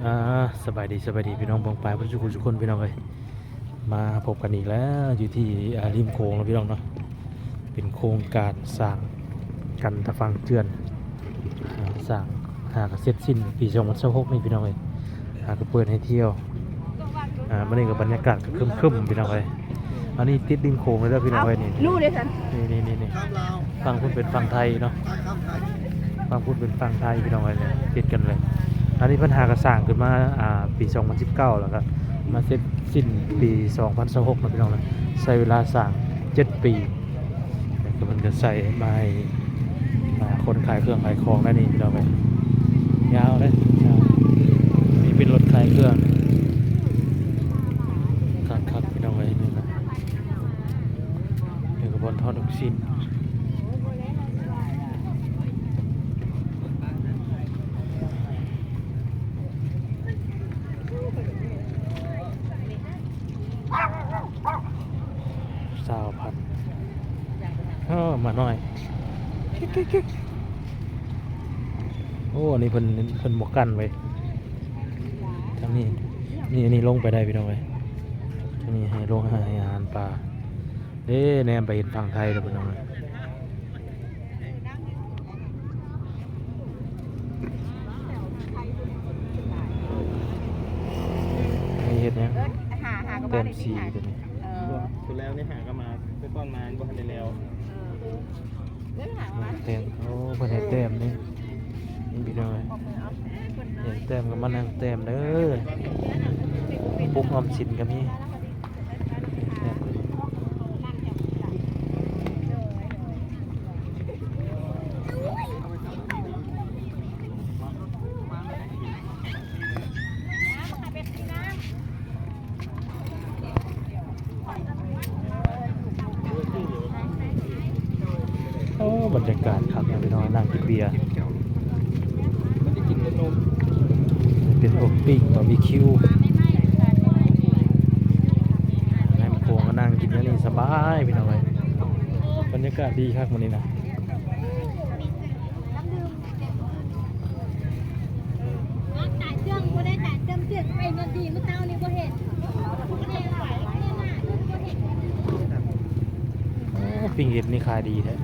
ອ່າ ສະບາຍດີ ສະບາຍດີພີ່ນ້ອງປ້ອງປາຍເບິດສູ່ຜູ້ສູ່ຄົນພີ່ນ້ອງເອີຍ. ມາພົບກັນອີກແລ້ວຢູ່ທີ່ ອ່າ ລິມໂຂງເນາະພີ່ນ້ອງເນາະ. ເປັນໂຄງການສ້າງກັນຕາຝັ່ງເຈື່ອນ ອ່າ ສ້າງຫາກະເສັດສິ້ນປີສອງພັນຊາວຫົກນີ້ພີ່ນ້ອງເອີຍ. ຫາກະເປີດໃຫ້ທ່ຽວ ອ່າ ມື້ນີ້ກະບັນຍາກາດກະຄຶ້ມໆພີ່ນ້ອງເອີຍ. ອັນນີ້ຕິດລິມໂຂງເລີຍເດີພີ່ນ້ອງເອີຍ. ນີ້ ນີ້ ນີ້ ນີ້ ຝັ່ງພຸ້ນເປັນຝັ່ງໄທເນາະ ຝັ່ງພຸ້ນເປັນຝັ່ງໄທພີ່ນ້ອງເອີຍ ຕິດກັນເລີຍ. ອັນນີ້ເພິ່ນຫາກະສ້າງຂຶ້ນມາ ອ່າ ປີສອງພັນສິບເກົ້າ ແລ້ວກະມາເສັດສິ້ນປີສອງພັນຊາວຫົກເນາະພີ່ນ້ອງເນາະ. ໃຊ້ເວລາສ້າງເຈັດປີ ແລ້ວກະເພິ່ນກະໃສ່ໄມ້ ອ່າ ຄົນຂາຍເຄື່ອງຂາຍຂອງໄດ້ນີ້ພີ່ນ້ອງເອີຍ. ຍາວເດ້ ຍາວ ນີ້ເປັນລົດຂາຍເຄື່ອງ ຄັກໆພີ່ນ້ອງເອີຍ. ນີ້ນະ ນີ້ກະບ່ອນທອດລູກຊິ້ນ ຊາວພັນ. ເອີ ໝານ້ອຍ ໂອ້ ອັນນີ້ເພິ່ນ ເພິ່ນບໍ່ກັ້ນເວີຍ ທາງນີ້. ນີ້ ນີ້ລົງໄປໄດ້ພີ່ນ້ອງເອີຍ. ທາງນີ້ໃຫ້ລົງ ໃຫ້ອາຫານປາ. ເດ້ ແນມໄປເຫັນຝັ່ງໄທແລ້ວພີ່ນ້ອງເອີຍ. ນີ້ເຮັດຫຍັງ? ເອີ ຫາ ຫາກະ ແຕ້ມສີຕົວນີ້. ເອີ ຕົວແລ້ວນີ້ຫາກະມາ ແຕ່ກ່ອນມາບໍ່ທັນໄດ້ແລ້ວ. ເອີ ແຕ້ມ ໂອ້ ເພິ່ນໃຫ້ແຕ້ມນີ້ ນີ້ພີ່ນ້ອງເອີຍ. ເຫັນແຕ້ມກະມານັ່ງແຕ້ມເດີ. ປຸກອອມສິນກະມີ. ໂອ້ ບັນຍາກາດຄັກເນາະພີ່ນ້ອງ ນັ່ງກິນເບຍ. ເປັນພວກປີ້ງບາບີຄິວ ແມ່ນໂຂງກະນັ່ງກິນຢູ່ນີ້ສະບາຍພີ່ນ້ອງເອີຍ. ບັນຍາກາດດີຄັກມື້ນີ້ນະ. ໂອ້ ປີ້ງເຫັດນີ້ຂາຍດີແທ້.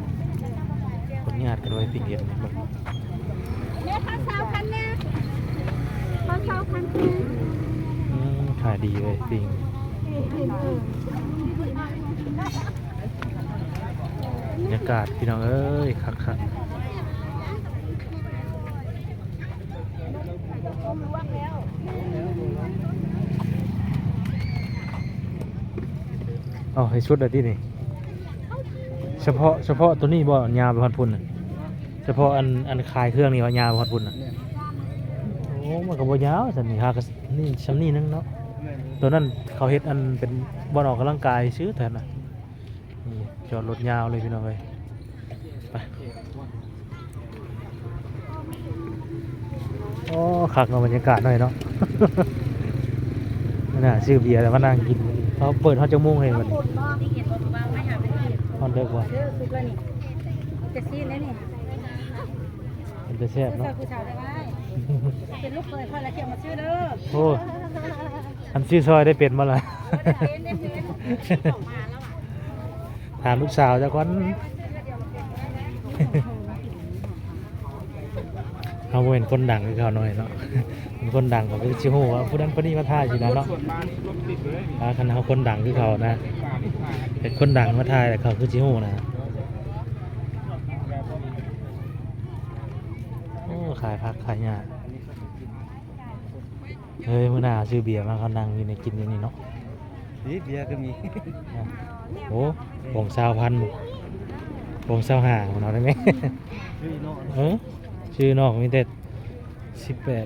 ຄົນຍາດກັນໄວ້ປີ້ງເຫັດນີ້ເບິ່ງ. ແມ່ ຂໍຊາວພັນແນ່ ຂໍຊາວພັນແນ່. ອືມ ຂາຍດີເວີຍປີ້ງ. ບັນຍາກາດພີ່ນ້ອງເອີຍ ຄັກໆ. ເອົາໃຫ້ສຸດແລ້ວຕິນີ້. ສະເພາະ ສະເພາະໂຕນີ້ບໍ່ ຍາວໄປຮອດພຸ້ນນະ? ສະເພາະອັນ ອັນຂາຍເຄື່ອງນີ້ວ່າຍາວໄປຮອດພຸ້ນນະ? ໂອ້ ມັນກະບໍ່ຍາວສ່ຳນີ້ ຫາກະນີ້ ສ່ຳນີ້ໜຶ່ງເນາະ. ໂຕນັ້ນເຂົາເຮັດອັນເປັນບ່ອນອອກກຳລັງກາຍຊື່ແທ້ນະ. ນີ້ຈອດລົດຍາວເລີຍພີ່ນ້ອງເອີຍ. ໄປ ໂອ້ ຄັກເນາະ ບັນຍາກາດໜ້ອຍເນາະ. ມື້ໜ້າຊື້ເບຍແລ້ວມານັ່ງກິນ. ເຂົາເປີດຮອດຈັກໂມງເຮີຍບັດນີ້? ຮອດເດິກບໍ່? ເປັນຕາແຊບເນາະ. ເປັນລູກເຂີຍຂ້ອຍລະ ເຂົ້າມາຊື້ເດີ. ໂອ້ ຄັນຊື້ຊ່ອຍໄດ້ເປັນບໍ່ລະ? ຖາມລູກສາວເຈົ້າກ່ອນ. ເຮົາບໍ່ແມ່ນຄົນດັງຄືເຂົານ້ອຍເນາະ. ເປັນຄົນດັງເຂົາຄືຊິຮູ້ວ່າຜູ້ນັ້ນຜູ້ນີ້ມາຖ່າຍຊີ້ນະເນາະ. ອ່າ ຄັນເຮົາຄົນດັງຄືເຂົານະ ເປັນຄົນດັງມາຖ່າຍແລ້ວເຂົາຄືຊິຮູ້ນະ. ໂອ້ ຂາຍຜັກຂາຍຫຍ້າ. ເອີຍ ມື້ໜ້າຊື້ເບຍມາ ເຂົານັ່ງຢູ່ໃນກິນຢູ່ນີ້ເນາະ. ນີ້ເບຍກະມີ. ໂອ້ ໂປ່ງຊາວພັນ ໂປ່ງຊາວຫ້າເນາະ ໄດ້ໄໝ? ເອີ ຊື່ນອກມີແຕ່ສິບແປດ.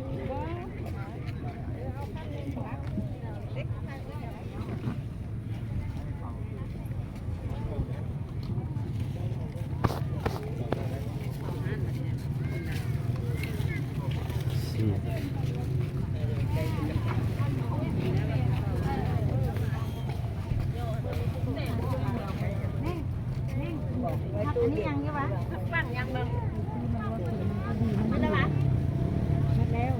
ອັນນີ້ຍັງຢູ່ຫວາ? ຫວ່ານຍັງເບິ່ງ. ໝົດແລ້ວຫວາ? ໝົດແລ້ວ.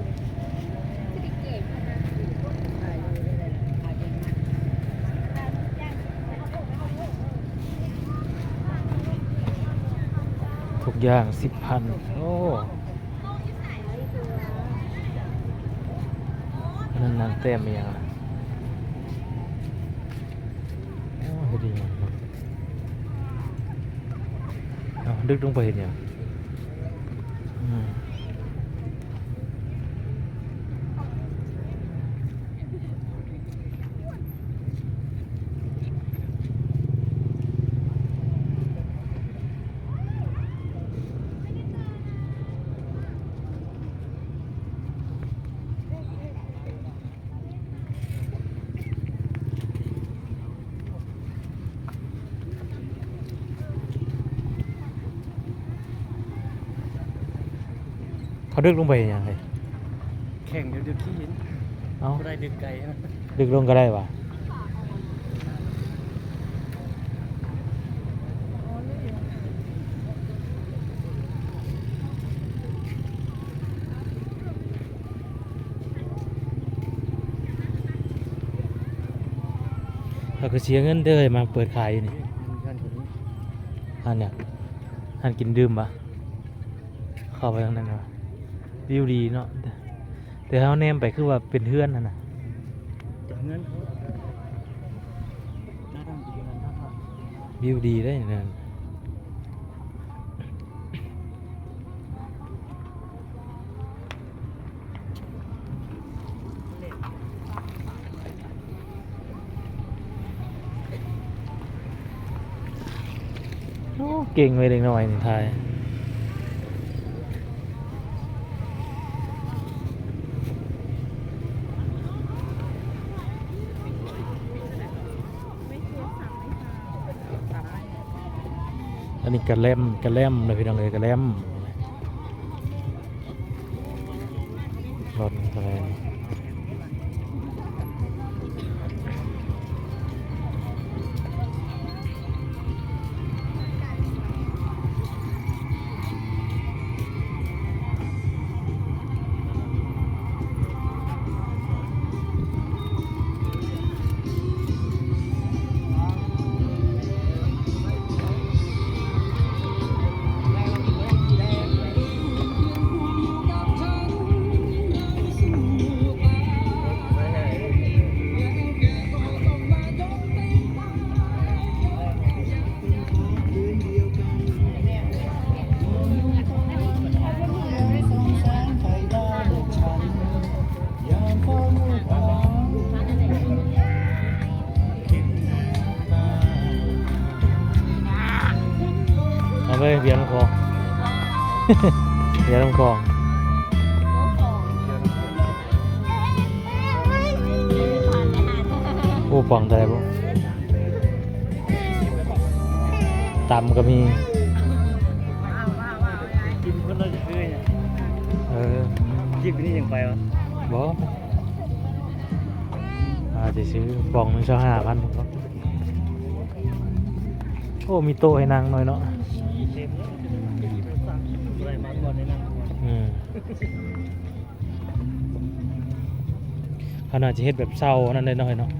ຊິໄປ ຢ່າງສິບພັນ. ໂອ້ ອັນນັ້ນນາງແຕ້ມອີ່ຫຍັງລະ? ໂອ້ ເຮັດອີ່ຫຍັງ? ເອົ້າ ດຶກລົງໄປເຮັດຫຍັງ? ອືມ. ເຂົາດຶກລົງໄປເຮັດຫຍັງເຮີ້ຍ? ແຂ່ງເດີກຂີ້ຫີນ. ເອົ້າ ຜູ້ໃດດຶກໄກນະ ດຶກລົງກໍໄດ້ຫວາ? ເຂົາກໍເສຍເງິນເດີ ມາເປີດຂາຍຢູ່ນີ້. ຮ້ານຫຍັງ? ຮ້ານກິນດື່ມຫວາ? ເຂົ້າໄປທາງນັ້ນຫວາ? ວິວດີເນາະ ແຕ່ເຮົາແນມໄປຄືວ່າເປັນເຮືອນຫັ້ນນະ. ເປັນເຮືອນເຂົາ ໜ້າທາງເປັນເຮືອນ ວິວດີເດ້ນັ້ນ. ໂອ້ ເກັ່ງເວີຍເດັກນ້ອຍນີ້ຖ່າຍ. ອັນນີ້ກະແລັມ ກະແລັມເດີພີ່ນ້ອງເອີຍ ກະແລັມ. ລອດນີ້ເທົ່າໃດ? ເອົາເວີຍ ເບຍນ້ຳຂອງ ເບຍນ້ຳຂອງ. ໂອ້ ປ່ອງເທົ່າໃດບໍ່? ຕຳກໍມີ. ກິນເພິ່ນລະຊິຊື້ຫຍັງ? ເອີ ກິນນີ້ຍັງໄປວະ? ບໍ່ ອາດຊິຊື້ປ່ອງໜຶ່ງຊາວຫ້າພັນ. ໂອ້ ມີໂຕະໃຫ້ນັ່ງໜ້ອຍເນາະ. ອືມ. ເຂົາໜ້າຈະເຮັດແບບເຊົ່າອັນນັ້ນໄດ້ໜ້ອຍເນາະ.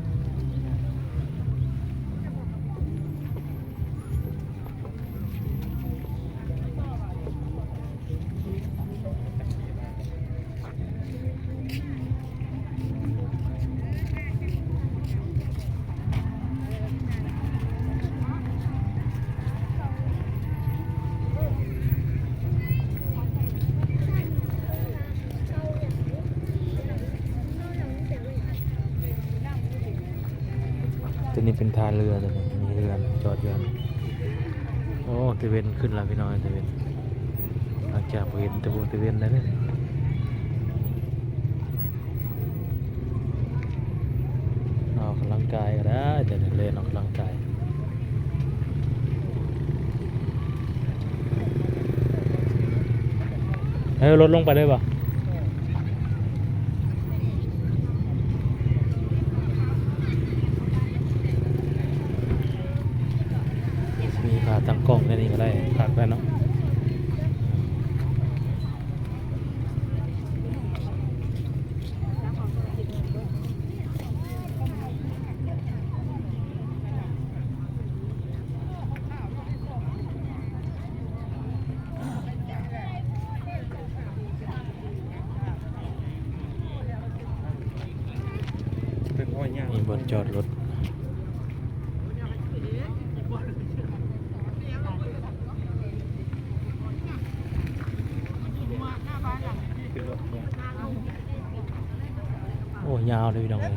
ຕົວນີ້ເປັນທ່າເຮືອ ຕົວນີ້ມີເຮືອນຈອດຢູ່ຫັ້ນ. ໂອ້ ຕາເວັນຂຶ້ນແລ້ວພີ່ນ້ອງ ຕາເວັນ ຫຼັງຈາກບໍ່ເຫັນແຕ່ບຸນຕາເວັນແລ້ວເດ້. ອອກກຳລັງກາຍກໍໄດ້ ແຕ່ເລ່ນອອກກຳລັງກາຍ. ເອີ ລົດລົງໄປເລີຍບໍ່? ມີຂາຕັ້ງກ້ອງແນວນີ້ກໍໄດ້ ຄັກແລ້ວເນາະ. ອາ ມີບ່ອນຈອດລົດ. ໂອ້ ຍາວເດ້ພີ່ນ້ອງເອີຍ.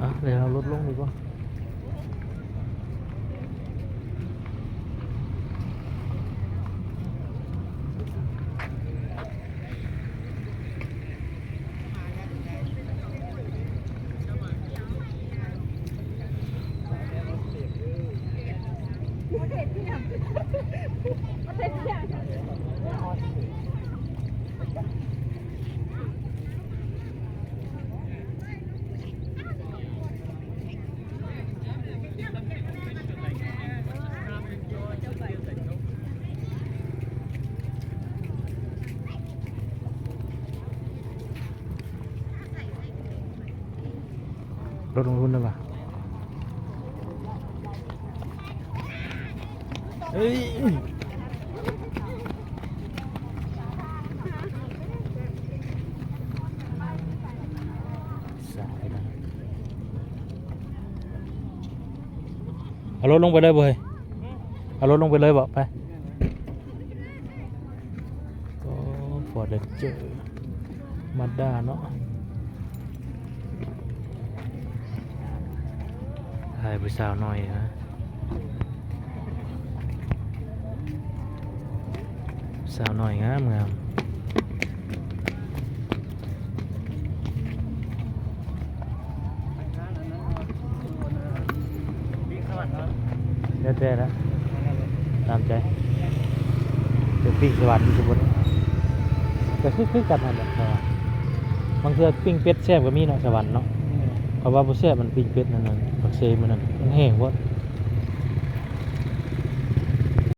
ອ່ະ ດຽວເຮົາລົດລົງດີກວ່າ. ລົດລົງທຶນໄດ້ປະ? ເອີຍ ສາຍນະ. ເອົາລົດລົງໄປເລີຍບໍ່ເຮີ້ຍ? ເອົາລົດລົງໄປເລີຍບໍ່? ໄປ. ໂອ້ ຟໍດແລນເຈີ ມາດດາເນາະ. ຖ່າຍຜູ້ສາວໜ້ອຍນະ. ສາວໜ້ອຍງາມໆ. ແລ້ວແຕ່ລະ ຕາມໃຈ. ເປັນປີ້ງສະຫວັນຢູ່ພຸ້ນ ກະຄື ຄືກັນຫັ້ນແຫຼະ. ບາງເທື່ອປີ້ງເປັດແຊບກະມີເນາະ ສະຫວັນເນາະ. ເພາະວ່າບໍ່ແຊບ ມັນປີ້ງເປັດນັ້ນນະ ປາກເຊມື້ນັ້ນ ມັນແຫ້ງໂພດ.